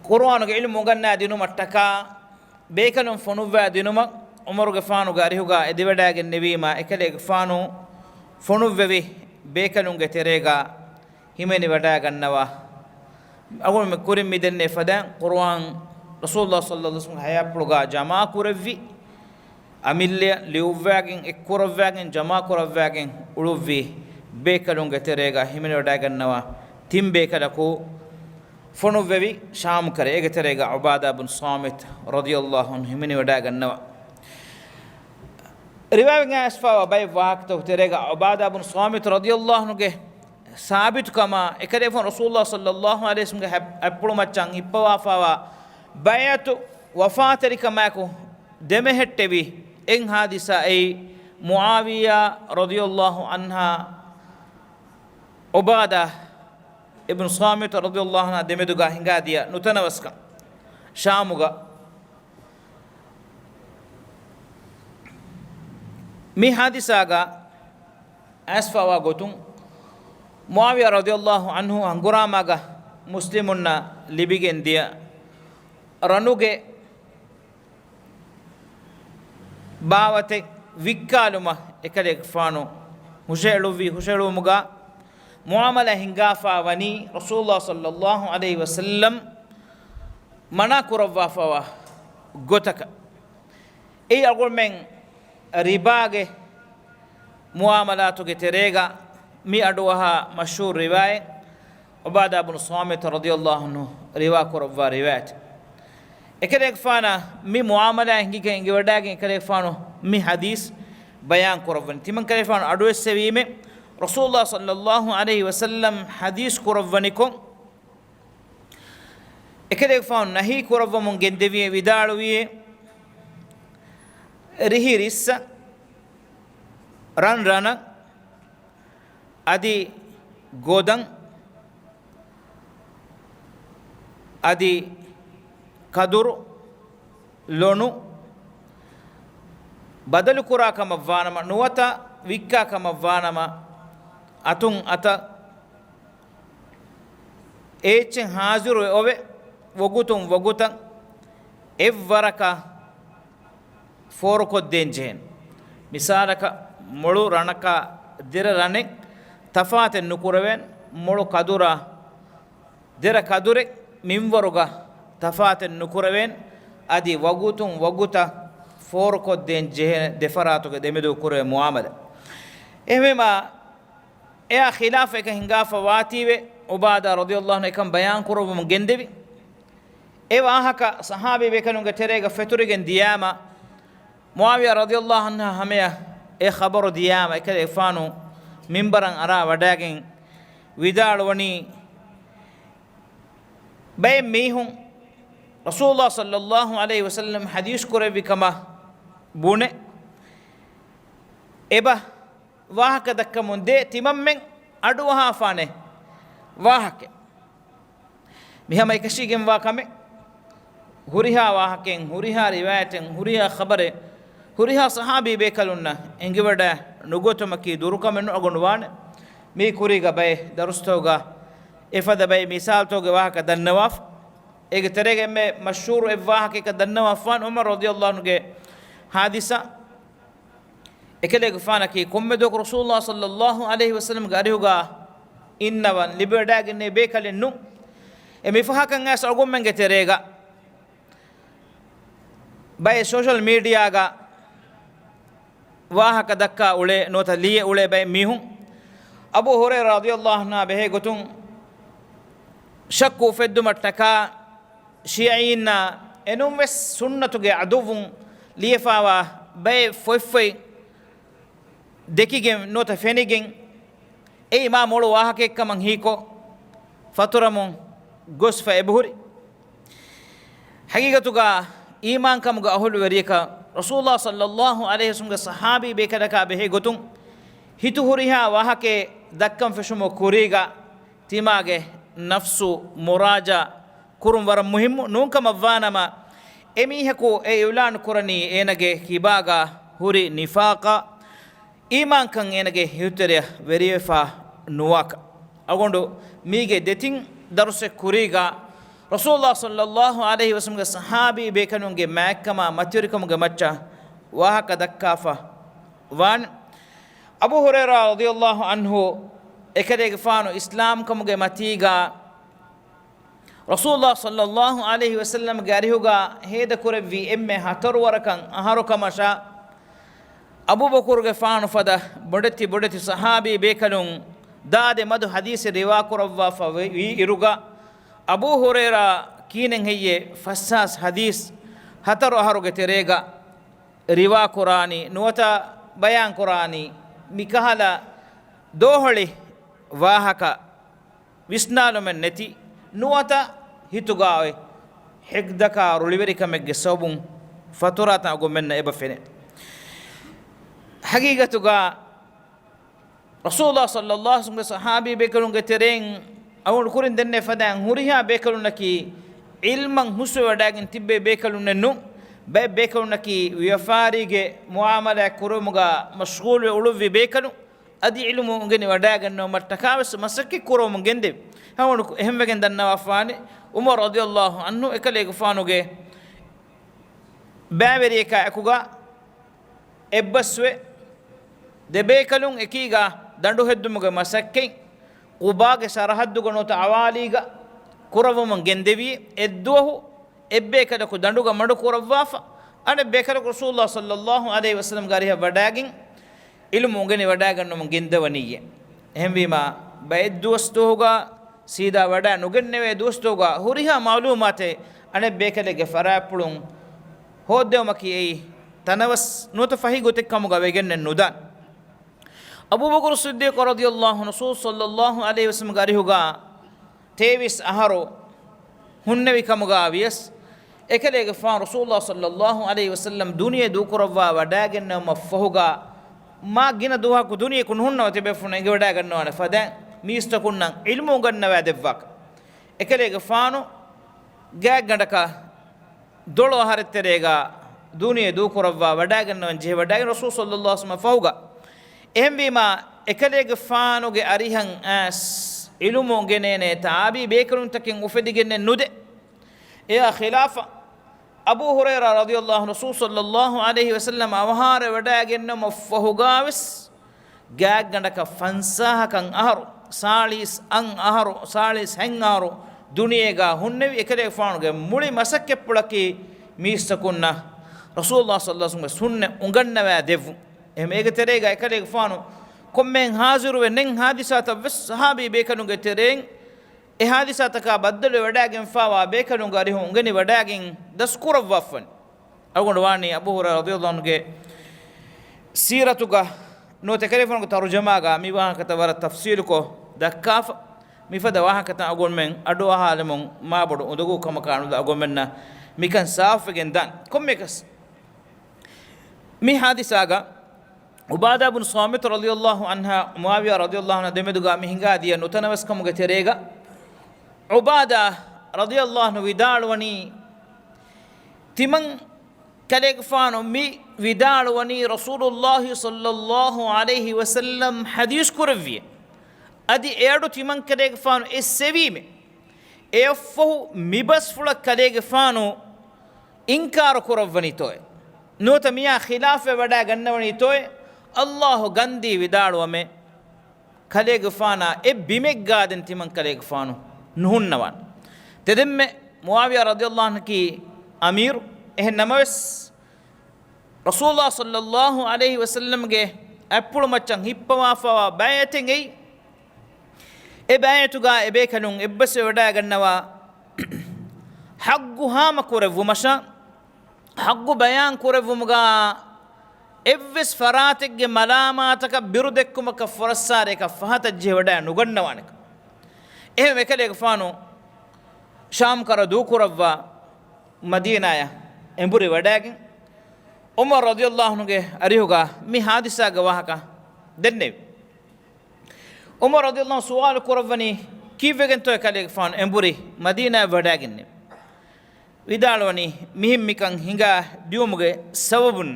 ޤުރުއާނުގެ ޢިލްމު އުނގަންނާ ދިނުމަށްޓަކާ ބޭކަލުން ފޮނުއްވާ ދިނުމަށް ޢުމަރުގެފާނުގެ އަރިހުގަ އެދިވަޑައިގެންނެވީމަ، އެކަލޭގެފާނު ފޮނުއްވެވި ބޭކަލުންގެ ތެރޭގަ ހިމެނިވަޑައިގަންނަވާ. އަޅުގަނޑުމެން ކުރިން މިދެންނެވި ފަދައިން ޤުރުއާން ރަސޫލުﷲ ޞައްލަﷲ ޢަލައިހި ވަސައްލަމްގެ ޙަޔާތްޕުޅުގަ ޖަމާކުރެއްވި، އަމިއްލައަށް ލިޔުއްވާގެން އެއްކުރައްވާގެން ޖަމާކުރައްވާގެން އުޅުއްވި ބޭކަލުންގެ ތެރޭގަ ހިމެނިވަޑައިގަންނަވާ ތިން ބޭކަލަކު ފޮނުއްވެވި ޝާމްކަރަ، އޭގެ ތެރޭގަ ޢުބާދާ ބުން ޞާމިތް ރަޟިޔަﷲ ޢަންހު ހިމެނިވަޑައިގަންނަވާ. ރިވާވެގެން އައިސްފާވާ ބައެއް ވާހަކަތަކު ތެރޭގަ ޢުބާދާ ބުން ޞާމިތް ރަޟިޔަﷲ ޢަންހުގެ ސާބިތުކަމާ، އެކަލޭފާނު ރަސޫލުﷲ ޞައްލަﷲ ޢަލައިހި ވަސައްލަމްގެ ޙަ-، ޙަޔާތްޕުޅު މައްޗަށް ހިއްޕަވާފާވާ ބައިޢަތު ވަފާތެރިކަމާއެކު ދެމެހެއްޓެވި އެއް ޙާދިސާ އެއީ، މުޢާވިޔާ ރަޟިޔަﷲ ޢަންހާ ޢުބާދާ އިބްނު ޞާމިތު ރަޟިޔަﷲ ޢަންހާ ދެމެދުގަ ހިނގާދިޔަ ނުތަނަވަސްކަން ޝާމުގަ. މި ޙާދިސާގަ އައިސްފާވާ ގޮތުން، މުޢާވިޔާ ރަޟިޔަﷲ ޢަންހު ހަނގުރާމާގަ މުސްލިމުންނަށް ލިބިގެން ދިޔަ ރަނުގެ ބާވަތެއް ވިއްކާލުމަށް އެކަލޭގެފާނު ހުށައެޅުއްވި. ހުށައެޅުވުމުގަ މުޢާމަލާ ހިންގާފާ ވަނީ ރަސޫލުﷲ ޞައްލަﷲ ޢަލައިހި ވަސައްލަމް މަނާ ކުރައްވާފާވާ ގޮތަކަށް. އެއީ އަޅުގަނޑުމެން ރިބާގެ މުޢާމަލާތުގެ ތެރޭގަ މި އަޑުއަހާ މަޝްހޫރު ރިވާޔަތް، ޢުބާދާ ބުނު ޞާމިތު ރަޟިޔަﷲ ޢަންހު ރިވާ ކުރައްވާ ރިވާޔަތެއް. އެކަލޭގެފާނަށް މި މުޢާމަލާ ހިނގިގެން އެނގިވަޑައިގެން އެކަލޭގެފާނު މި ޙަދީޘް ބަޔާން ކުރައްވަނީ. ތިމަން ކަލޭގެފާނު އަޑުއެއްސެވީމޭ، ރަސޫލުﷲ ޞައްލަﷲ ޢަލައިހި ވަސައްލަމް ޙަދީޘް ކުރައްވަނިކޮށް، އެކަލޭގެފާނު ނަހީ ކުރައްވަމުން ގެންދެވިއޭ، ވިދާޅުވިއޭ، ރިހި ރިއްސަށް، ރަން ރަނަށް، އަދި ގޮދަން، އަދި ކަދުރު، ލޮނު ބަދަލުކުރާ ކަމަށް ވާނަމަ، ނުވަތަ ވިއްކާ ކަމަށް ވާނަމަ، އަތުން އަތަށް އެއްޗެއް ހާޒިރު އޮވެ، ވަގުތުން ވަގުތަށް އެއްވަރަކަށް ފޯރުކޮށްދޭން ޖެހޭނެ. މިސާލަކަށް، މޮޅު ރަނަކާ ދެރަ ރަނެއް ތަފާތެއް ނުކުރެވޭނެ، މޮޅު ކަދުރާ ދެރަ ކަދުރެއް މިންވަރުގަ ތަފާތެއް ނުކުރެވޭނެ، އަދި ވަގުތުން ވަގުތަށް ފޯރުކޮށްދޭން ޖެހޭނެ ދެފަރާތުގެ ދެމެދު ކުރެވޭ މުޢާމަލާ. އެހެންވީމާ، އެއާ ޚިލާފަށް އެކަން ހިނގާފަ ވާތީވެ، ޢުބާދާ ރަޟިޔަﷲ ޢަންހު އެކަން ބަޔާން ކުރައްވަމުން ގެންދެވި. އެ ވާހަކަ ޞަޙާބީ ބޭކަލުންގެ ތެރޭގަ ފެތުރިގެން ދިޔާމަ، މުޢާވިޔާ ރަޟިޔަﷲ ޢަންހު ހަމަޔަށް އެ ޚަބަރު ދިޔާމަ، އެކަލޭގެފާނު މިންބަރަށް އަރާ ވަޑައިގެން ވިދާޅުވަނީ، ބައެއް މީހުން ރަސޫލުﷲ ޞައްލަﷲ ޢަލައިހި ވަސައްލަމް ޙަދީޘް ކުރެއްވި ކަމަށް ބުނެ، އެބަ ވާހަކަ ދައްކަމުން ދޭ ތިމަންމެން އަޑުއަހާފާނެ ވާހަކަ. މި ހަމަ އެކަށީގެންވާ ކަމެއް. ހުރިހާ ވާހަކައެއް، ހުރިހާ ރިވާޔަތެއް، ހުރިހާ ޚަބަރެއް، ހުރިހާ ޞަޙާބީ ބޭކަލުންނަށް އެނގިވަޑައި ނުގޮތުމަކީ ދުރުކަމެއް ނޫން. އަޅުގަނޑު ވާނެ މީ ކުރީގަ ބައެއް ދަރުސްތަކުގަ އެފަދަ ބައެއް މިސާލުތަކުގެ ވާހަކަ ދަންނަވާފަ. އޭގެ ތެރޭގަ އެންމެ މަޝްހޫރު އެއް ވާހަކައަކަށް ދަންނަވާފާނެ ޢުމަރު ރަޟިޔަﷲ ޢަންހުގެ ޙާދިސާ. އެކަލޭގެފާނަކީ ކޮންމެ ދުވަހަކު ރަސޫލުﷲ ޞައްލަﷲ ޢަލައިހި ވަސައްލަމްގެ އަރިހުގަ އިންނަވަން ލިބިވަޑައިގެންނެވި ބޭކަލެއް ނޫން. އެ މިފަހަކަށް އައިސް އަޅުގަނޑުމެންގެ ތެރޭގަ ބައެއް ސޯޝަލް މީޑިއާގަ ވާހަކަ ދައްކާ އުޅޭ ނުވަތަ ލިޔެ އުޅޭ ބައެއް މީހުން، އަބޫ ހުރައިރާ ރަޟިޔަﷲ ޢަންހާ ބެހޭ ގޮތުން ޝައްކު އުފެއްދުމަށްޓަކާ، ޝިޔަޢީންނާ އެނޫންވެސް ސުންނަތުގެ ޢަދުއްވުން ލިޔެފާވާ ބައެއް ފޮތްފޮތް ދެކިގެން ނުވަތަ ފެނިގެން، އެއީ މާ މޮޅު ވާހަކައެއްކަމަށް ހީކޮށް، ފަތުރަމުން ގޮސްފަ އެބަހުރި. ޙަޤީޤަތުގަ އީމާންކަމުގެ އަހުލުވެރިޔަކަށް ރަސޫލުﷲ ޞައްލަﷲ ޢަލައިހި ވަސައްލަމްގެ ޞަޙާބީ ބޭކަލަކާ ބެހޭ ގޮތުން ހިތު ހުރިހާ ވާހަކައެއް ދައްކަން ފެށުމުގެ ކުރީގަ، ތިމާގެ ނަފްސު މުރާޖާ ކުރުން ވަރަށް މުހިއްމު. ނޫންކަމަށްވާނަމަ، އެމީހަކު އެ އިޢުލާނު ކުރަނީ އޭނަގެ ކިބާގަ ހުރި ނިފާޤާ، އީމާންކަން އޭނަގެ ހިތުތެރެއަށް ވެރިވެފަ ނުވާކަށް. އަޅުގަނޑު މީގެ ދެތިން ދަރުސެއް ކުރީގަ، ރަސޫލާ ޞައްލައްލާހު ޢަލައިހި ވަސައްލަމްގެ ޞަޙާބީ ބޭކަލުންގެ މާތްކަމާ މަތިވެރިކަމުގެ މައްޗަށް ވާހަކަ ދައްކާފަ ވާން. އަބޫ ހުރައިރާ ރަޟިޔައްލާހު ޢަންހު އެކަލޭގެފާނު އިސްލާމްކަމުގެ މަތީގަ ރަސޫލާ ޞައްލައްލާހު ޢަލައިހި ވަސައްލަމްގެ އަރިހުގަ ހޭދަކުރެއްވީ އެންމެ ހަތަރުވަރަކަށް އަހަރު ކަމަށާ، އަބޫބަކުރުގެފާނު ފަދަ ބޮޑެތި ބޮޑެތި ޞަޙާބީ ބޭކަލުން ދާދެ މަދު ޙަދީޘެއް ރިވާކުރައްވާފަ ވި-، ވީ އިރުގަ، އަބޫ ހުރައިރާ ކީނެއް ހެއްޔޭ ފަސްހާސް ޙަދީޘް ހަތަރު އަހަރުގެ ތެރޭގަ ރިވާކުރާނީ، ނުވަތަ ބަޔާންކުރާނީ، މިކަހަލަ ދޯހޮޅި ވާހަކަ ވިސްނާލުމެއް ނެތި، ނުވަތަ ހިތުގަ އޮތް ހިޤްދަކާ ރުޅިވެރިކަމެއްގެ ސަބަބުން ފަތުރާތަން އަގުމެންނަށް އެބަ ފެނޭ. ޙަޤީޤަތުގަ ރަސޫލާ ޞައްލައްލާހު ޢަލައިހި ވަސައްލަމްގެ ޞަޙާބީ ބޭކަލުންގެ ތެރެއިން އަޅުގަނޑު ކުރިން ދެންނެވި ފަދައިން ހުރިހާ ބޭކަލުންނަކީ ޢިލްމަށް ހުސްވެވަޑައިގެން ތިއްބެވި ބޭކަލުންނެއް ނޫން. ބައެއް ބޭކަލުންނަކީ ވިޔަފާރީގެ މުޢާމަލާތް ކުރުވުމުގަ މަޝްޣޫލުވެ އުޅުއްވި ބޭކަލުން. އަދި ޢިލްމު އުނގެނި ވަޑައިގަންނަވުމަށްޓަކާވެސް މަސައްކަތް ކުރަމުން ގެންދެވި. ހަމަ އެހެންވެގެން ދަންނަވާފާނެ، ޢުމަރު ރަޟިޔައްލާހު ޢަންހު އެކަލޭގެފާނުގެ ބައިވެރިޔަކާ އެކުގަ އެއްބަސްވެ ދެބޭކަލުން އެކީގަ ދަނޑު ހެއްދުމުގެ މަސައްކަތް ޤުބާގެ ސަރަޙައްދުގަ ނުވަތަ ޢަވާލީގަ ކުރައްވަމުން ގެންދެވީ. އެއްދުވަހު އެއްބޭކަލަކު ދަނޑުގަ މަޑު ކުރައްވާފަ، އަނެއް ބޭކަލަކު ރަސޫލުﷲ ޞައްލައްލާހު ޢަލައިހި ވަސައްލަމްގެ އަރިހަށް ވަޑައިގެން ޢިލްމު އުނގެނި ވަޑައިގަންނަވަމުން ގެންދަވަނީއޭ. އެހެންވީމާ، ބައެއް ދުވަސް ދުވަހުގަ ސީދާ ވަޑައި ނުގެންނެވޭ ދުވަސް ދުވަހުގަ ހުރިހާ މަޢުލޫމާތެއް އަނެއް ބޭކަލެއްގެ ފަރާތްޕުޅުން ހޯއްދެވުމަކީ އެއީ ތަނަވަސް ނުވަތަ ފަހި ގޮތެއް ކަމުގަ ވެގެންނެއް ނުދާން. އަބޫބަކުރު ޞިއްދީޤު ރަޟިޔައްލާހު ޢަންހު ރަސޫލު ޞައްލައްލާހު ޢަލައިހި ވަސައްލަމްގެ އަރިހުގަ ތޭވީސް އަހަރު ހުންނެވި ކަމުގަ ވިޔަސް، އެކަލޭގެފާނު ރަސޫލުﷲ ޞައްލައްލާހު ޢަލައިހި ވަސައްލަމް ދުނިޔެ ދޫކުރައްވާ ވަޑައިގެންނެވުމަށްފަހުގަ، މާ ގިނަ ދުވަހަކު ދުނިޔެއަކު ނުހުންނަވާ ތިބޭފުޅުން އެނގިވަޑައިގަންނަވާނެ ފަދައިން، މީސްތަކުންނަށް ޢިލްމު އުނގަންނަވައިދެއްވާކަށް. އެކަލޭގެފާނު ގާތްގަނޑަކަށް ދޮޅު އަހަރެއް ތެރޭގަ ދުނިޔެ ދޫކުރައްވާ ވަޑައިގަންނަވަން ޖެހިވަޑައިގެން ރަސޫލު ޞައްލައްލާހު ޢަލައިހި ވަސައްލަމް ފަހުގަ. އެހެންވީމާ، އެކަލޭގެފާނުގެ އަރިހަށް އައިސް ޢިލްމު އުނގެނޭނެ ތާބިޢީ ބޭކަލުންތަކެއް އުފެދިގެންނެއް ނުދޭ. އެއާ ޚިލާފަށް، އަބޫ ހުރައިރާ ރަޟިޔައްލާހު ޢަންހު ރަސޫލު ޞައްލައްލާހު ޢަލައިހި ވަސައްލަމް އަވަހާރަވެވަޑައިގެންނެވުމަށްފަހުގަވެސް، ގާތްގަނޑަކަށް ފަންސާހަކަށް އަހަރު، ސާޅީސް އަށް އަހަރު، ސާޅީސް ހަތް އަހަރު ދުނިޔޭގަ ހުންނެވި އެކަލޭގެފާނުގެ މުޅި މަސައްކަތްޕުޅަކީ މީސްތަކުންނަށް ރަސޫލުﷲ ޞައްލައްލާހު ޢަލައިހި ވަސައްލަމްގެ ސުންނަތް އުނގަންނަވައި ދެއްވުން. އެހެން އޭގެ ތެރޭގަ އެކަލޭގެފާނު ކޮންމެހެން ޙާޟިރުވެ ނެތް ޙާދިސާތައްވެސް ޞަޙާބީ ބޭކަލުންގެ ތެރެއިން އެ ޙާދިސާތަކާ ބައްދަލުވެވަޑައިގެންފާވާ ބޭކަލުންގެ އަރިހުން އުނގެނިވަޑައިގެން ދަސްކުރައްވާފަން. އަޅުގަނޑު ވާނީ އަބޫ ހުރައިރާ ރަޟިޔައްލާހު ޢަންހުގެ ސީރަތުގަ ނުވަތަ ކަލޭގެފާނުގެ ތަރުޖަމާގަ މި ވާހަކަތައް ވަރަށް ތަފްޞީލުކޮށް ދައްކާފަ. މިފަދަ ވާހަކަތައް އަޅުގަނޑުމެން އަޑުއަހާލަމުން މާބޮޑު އުނދަގޫ ކަމަކާ ނުލާ އަޅުގަނޑުމެންނަށް މިކަން ސާފުވެގެން ދާން. ކޮންމެއަކަސް މި ޙާދިސާގަ ޢުބާދާ ބުން ޞާމިތު ރަޟިޔައްލާހު ޢަންހާ މުޢާވިޔާ ރަޟިޔައްލާހު ޢަންހު ދެމެދުގަ މި ހިނގާދިޔަ ނުތަނަވަސްކަމުގެ ތެރޭގަ، ޢުބާދާ ރަޟިޔައްލާހު ވިދާޅުވަނީ، ތިމަން ކަލޭގެފާނު މި ވިދާޅުވަނީ ރަސޫލުﷲ ޞައްލައްލާހު ޢަލައިހި ވަސައްލަމް ޙަދީޘް ކުރެއްވިޔޭ. އަދި އެއަޑު ތިމަން ކަލޭގެފާނު އެއްސެވީމޭ. އެއަށްފަހު މި ބަސްފުޅަށް ކަލޭގެފާނު އިންކާރު ކުރައްވަނީތޯއޭ؟ ނުވަތަ މިއާ ޚިލާފަށް ވަޑައިގަންނަވަނީތޯއޭ؟ ﷲ ގަންދީ ވިދާޅުވަމޭ، ކަލޭގެފާނާ އެއް ބިމެއްގާ ދެން ތިމަން ކަލޭގެފާނު ނުހުންނަވާނެ. ތެދެންމެ މުޢާވިޔާ ރަޟިޔައްލާހު ޢަންހު ކީ އަމީރު. އެހެން ނަމަވެސް، ރަސޫލުﷲ ޞައްލައްލާހު ޢަލައިހި ވަސައްލަމްގެ އަތްޕުޅު މައްޗަށް ހިއްޕަވާފައިވާ ބައިޢަތެއް އެއީ. އެ ބައިޢަތުގަ އެބޭކަލުން އެއްބަސްވެވަޑައިގަންނަވާ ޙައްޤު ހާމަ ކުރެއްވުމަށާ، ޙައްޤު ބަޔާން ކުރެއްވުމުގަ އެއްވެސް ފަރާތެއްގެ މަލާމާތަކަށް ބިރުދެއްކުމަކަށް ފުރައްސާރައަކަށް ފަހަތަށް ޖެހިވަޑައި ނުގަންނަވާނެކަން. އެހެން އެކަލޭގެފާނު ޝާމް ކަރަ ދޫކުރައްވާ މަދީނާޔަށް އެނބުރި ވަޑައިގެން، ޢުމަރު ރަޟިޔައްލާހު ޢަންހުގެ އަރިހުގަ މި ޙާދިސާގެ ވާހަކަ ދެންނެވި. ޢުމަރު ރަޟިޔައްލާހު ޢަންހު ސުވާލު ކުރައްވަނީ، ކީއްވެގެންތޯ އެކަލޭގެފާނު އެނބުރި މަދީނާއަށް ވަޑައިގެންނެވި؟ ވިދާޅުވަނީ މިހެން މިކަން ހިނގާ ދިއުމުގެ ސަބަބުން.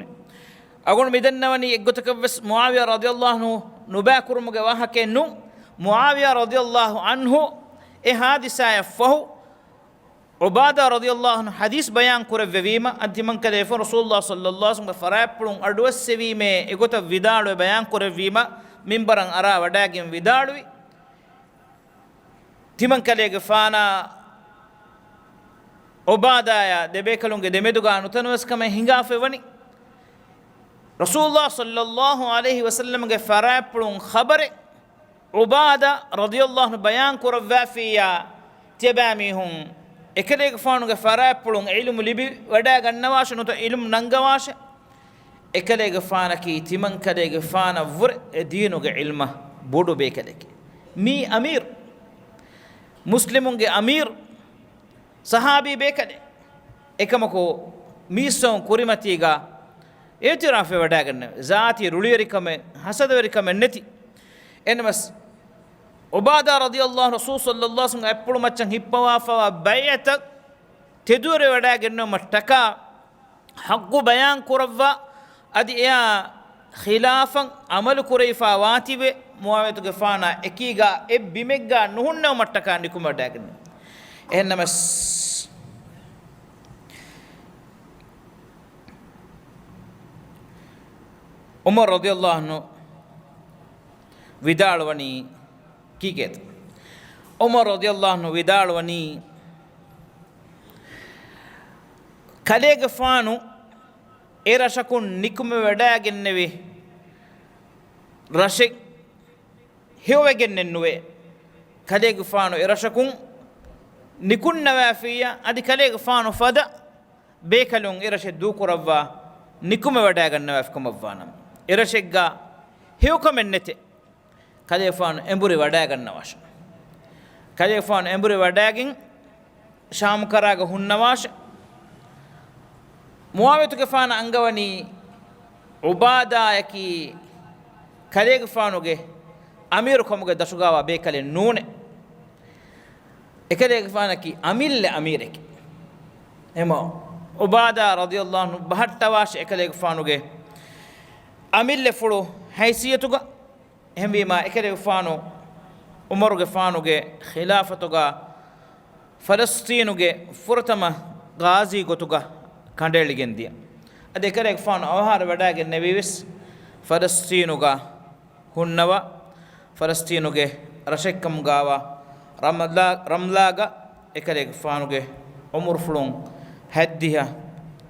އަޅުގަނޑު މިދަންނަވަނީ އެއްގޮތަކަށްވެސް މުޢާވިޔާ ރަޟިޔަﷲ ޢަންހު ނުބައިކުރުމުގެ ވާހަކައެއް ނޫން. މުޢާވިޔާ ރަޟިޔަﷲ ޢަންހު އެ ޙާދިސާއަށް ފަހު، ޢުބާދާ ރަޟިޔަﷲ ޢަންހު ޙަދީޘް ބަޔާން ކުރެއްވެވީމަ، އަދި ތިމަންކަލޭގެފާނު ރަސޫލުﷲ ޞައްލަﷲ ޢަލައިހި ވަސައްލަމްގެ ފަރާތްޕުޅުން އަޑުއައްސެވީމޭ އެގޮތަށް ވިދާޅުވެ ބަޔާން ކުރެއްވީމަ، މިންބަރަށް އަރާ ވަޑައިގެން ވިދާޅުވި، ތިމަންކަލޭގެފާނާ ޢުބާދާޔާ ދެބޭކަލުންގެ ދެމެދުގާ ނުތަނަވަސްކަމެއް ހިނގާފައިވަނީ. ރަސޫލުﷲ ޞައްލަﷲ ޢަލައިހި ވަސައްލަމްގެ ފަރާތްޕުޅުން ޚަބަރެއް ޢުބާދާ ރަޟިޔަﷲ ޢަންހު ބަޔާން ކުރައްވާފިއްޔާ، ތިޔަބައިމީހުން އެކަލޭގެފާނުގެ ފަރާތްޕުޅުން ޢިލްމު ލިބި ވަޑައިގަންނަވާށެ ނުތަ ޢިލްމު ނަންގަވާށެ. އެކަލޭގެފާނަކީ ތިމަންކަލޭގެފާނަށްވުރެ އެ ދީނުގެ ޢިލްމަށް ބޮޑު ބޭކަލެކޭ. މީ އަމީރު، މުސްލިމުންގެ އަމީރު، ޞަޙާބީ ބޭކަލެއް. އެކަމަކު މީސްތަކުން ކުރިމަތީގަ އިޢުތިރާފެއް ވަޑައިގަންނަވި، ޒާތީ ރުޅިވެރިކަމެއް، ހަސަދަވެރިކަމެއް ނެތި. އެހެންނަމަވެސް، ޢުބާދާ ރަޟިޔަﷲ ޢަންހު ރަސޫލު ޞައްލަﷲ ޢަލައިހި ވަސައްލަމްގެ އަތްޕުޅު މައްޗަށް ހިއްޕަވާފައިވާ ބައިޢަތަށް ތެދުވެރި ވަޑައިގެންނެވުމަށް ޓަކާ ޙައްޤު ބަޔާން ކުރައްވާ، އަދި އެއާ ޚިލާފަށް ޢަމަލު ކުރެވިފައި ވާތީވެ، މުޢާވިޔަތުގެފާނާ އެކީގާ އެއް ބިމެއްގާ ނުހުންނެވުމަށްޓަކާ ނިކުމެވަޑައިގެންނެވި. އެހެންނަމަވެސް، ޢުމަރު ރަޟިޔަﷲ ޢަންހު ވިދާޅުވަނީ ކީކޭތަ؟ ޢުމަރު ރަޟިޔަﷲ ޢަންހު ވިދާޅުވަނީ، ކަލޭގެފާނު އެ ރަށަކުން ނިކުމެވަޑައިގެންނެވި ރަށެއް ހެޔޮވެގެންނެއް ނުވޭ. ކަލޭގެފާނު އެ ރަށަކުން ނިކުންނަވާފިއްޔާ، އަދި ކަލޭގެފާނު ފަދަ ބޭކަލުން އެ ރަށެއް ދޫކުރައްވާ ނިކުމެވަޑައިގަންނަވާފިކަމަށްވާނަމަ، އެ ރަށެއްގާ ހެޔޮކަމެއް ނެތޭ. ކަލޭގެފާނު އެނބުރި ވަޑައިގަންނަވާށެ. ކަލޭގެފާނު އެނބުރި ވަޑައިގެން ޝާމް ކަރާގަ ހުންނަވާށެ. މުޢާވިޔަތުގެފާނަށް އަންގަވަނީ ޢުބާދާޔަކީ ކަލޭގެފާނުގެ އަމީރުކަމުގެ ދަށުގާވާ ބޭކަލެއް ނޫނޭ. އެކަލޭގެފާނަކީ އަމިއްލަ އަމީރެކޭ. އެހެންމަ ޢުބާދާ ރަޟިޔަﷲ ޢަންހު ބަހައްޓަވާށެ އެކަލޭގެފާނުގެ އަމިއްލަފުޅު ހައިސިއްޔަތުގަ. އެހެންވީމާ، އެކަލޭގެފާނު ޢުމަރުގެފާނުގެ ޚިލާފަތުގަ ފަލަސްޠީނުގެ ފުރަތަމަ ޤާޟީ ގޮތުގަ ކަނޑައެޅިގެން ދިޔަ. އަދި އެކަލޭގެފާނު އަވަހާރަވެވަޑައިގެންނެވީވެސް ފަލަސްޠީނުގަ ހުންނަވާ، ފަލަސްޠީނުގެ ރަށެއްކަމުގާވާ ރަމްލާ، ރަމްލާގަ އެކަލޭގެފާނުގެ ޢުމުރުފުޅުން ހަތްދިހަ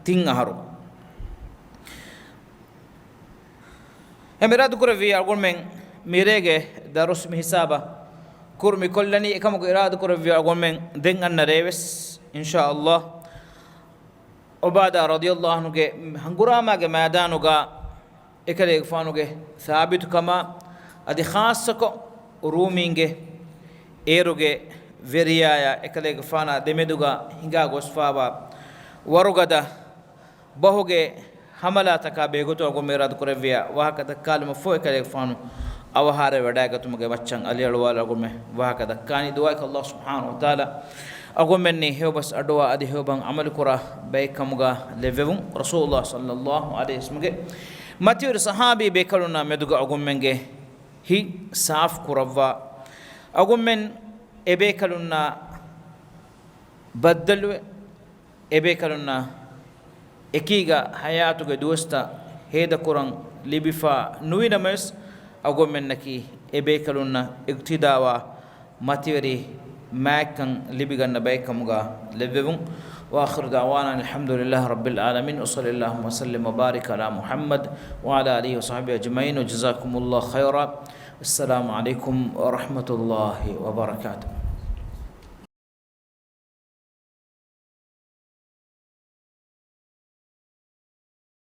ތިން އަހަރު. އެހެން އިރާދަކުރެއްވިއްޔާ އަޅުގަނޑުމެން މިރޭގެ ދަރުސް މި ހިސާބަށް ކުރުމިކޮށްލަނީ. އެކަމަކު އިރާދަކުރެއްވިއްޔާ އަޅުގަނޑުމެން ދެން އަންނަ ރޭވެސް، އިންޝާﷲ، ޢުބާދާ ރަޟިޔަﷲ ޢަންހުގެ ހަނގުރާމާގެ މައިދާނުގަ އެކަލޭގެފާނުގެ ސާބިތުކަމާ، އަދި ޚާއްޞަކޮށް ރޫމީންގެ އޭރުގެ ވެރިޔާޔާ އެކަލޭގެފާނާ ދެމެދުގަ ހިނގާ ގޮސްފާވާ ވަރުގަދަ ބަހުގެ ހަމަލާތަކާ ބެހޭގޮތުން އަޅުގަނޑު އިރާދަކުރެއްވިއްޔާ ވާހަކަ ދައްކާލުމަށްފަހު އެކަލޭގެފާނު އަވަހާރަވެވަޑައިގަތުމުގެ މައްޗަށް އަލިއަޅުވާލާ އަޅުގަނޑުމެން ވާހަކަ ދައްކާނީ. ދުޢާއަކީ ﷲ ސުބްޙާނަހޫ ވަތަޢާލާ އަޅުގަނޑުމެންނީ ހެޔޮބަސް އަޑުއައި އަދި ހެޔޮބަހަށް އަމަލުކުރާ ބައެއްކަމުގަ ލެއްވެވުން. ރަސޫލުﷲ ޞައްލަﷲ ޢަލައިހި ވަސައްލަމްގެ މަތިވެރި ޞަޙާބީ ބޭކަލުންނާ މެދުގަ އަޅުގަނޑުމެންގެ ހިތް ސާފު ކުރައްވާ. އަޅުގަނޑުމެން އެބޭކަލުންނާ ބައްދަލުވެ، އެބޭކަލުންނާ އެކީގަ ޙަޔާތުގެ ދުވަސްތައް ހޭދަކުރަން ލިބިފަ ނުވިނަމަވެސް، އަޅުގަނޑުމެންނަކީ އެބޭކަލުންނަށް އިޤްތިދާވާ މަތިވެރި މާތްކަން ލިބިގަންނަ ބައެއްކަމުގަ ލެއްވެވުން. وآخر دعوانا أن الحمد لله رب العالمين، وصل اللهم وسلم وبارك على محمد وعلى آله وصحبه أجمعين، وجزاكم الله خيرا. السلام عليكم ورحمة الله وبركاته.